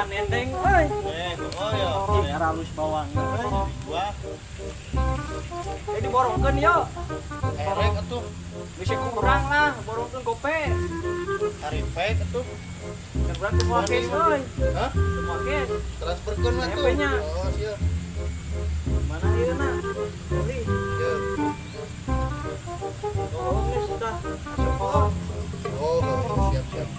Bawangan enteng euy. Eh, oh ya. Ih, halus bawang euy. Gua Eh, diborongkeun yo. Erek atuh. Bisa kurang lah, borongkeun gope. Tarifek atuh. Dan urang teu moal cash euy. Hah? Teu moal cash. Transferkeun atuh. PP-nya. Oh, siap. Mana ieu na? Beli. Siap. Oh, geus sudah. Asup pohon. Oh, siap siap.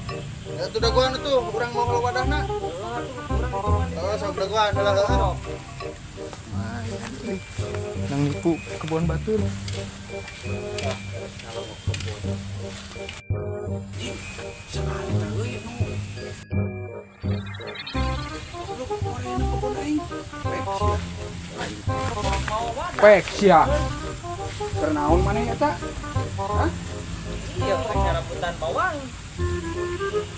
Ya tuh dagoan tuh, urang mau kalau wadahna. Heeh, atuh urang hitungan. Oh, sok dagoan heula heeh. Sok. Nang nipu kebun batur. Kalau mau kebun. Sekali teh euy nu. Goblok korena kebun aing. Pek sia. Aing. Mau wadah. Pek sia. Keur naon maneh eta? Hah? Iya, rek nyarabutan bawang.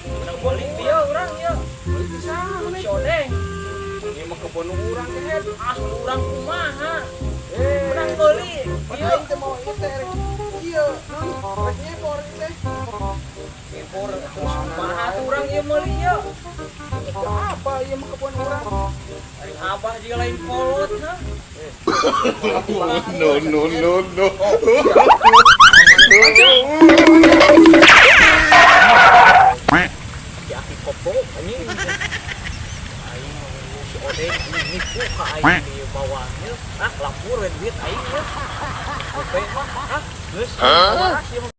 Urang beli dia urang ya. Beli di sana maneh. Si Odeng. Ieu mah kebun urang teh. Ah, urang kumaha? Eh, Urang beli. pan Iya. aing teh mau ieu teh rek ieu, naon? Rek nyebor ieu teh. Impor terus kumaha tuh urang ieu meuli ieu. Teu apa ieu mah kebun urang. Ari abah juga lain kolot ha. No, no, no, no. Aki aki koplo anjing. Aing mau si Odeng anjing nipu ka aing di bawahnya. Ah, lapor we duit aing ya. Gope mah, ah, geus. Waras ieu mah.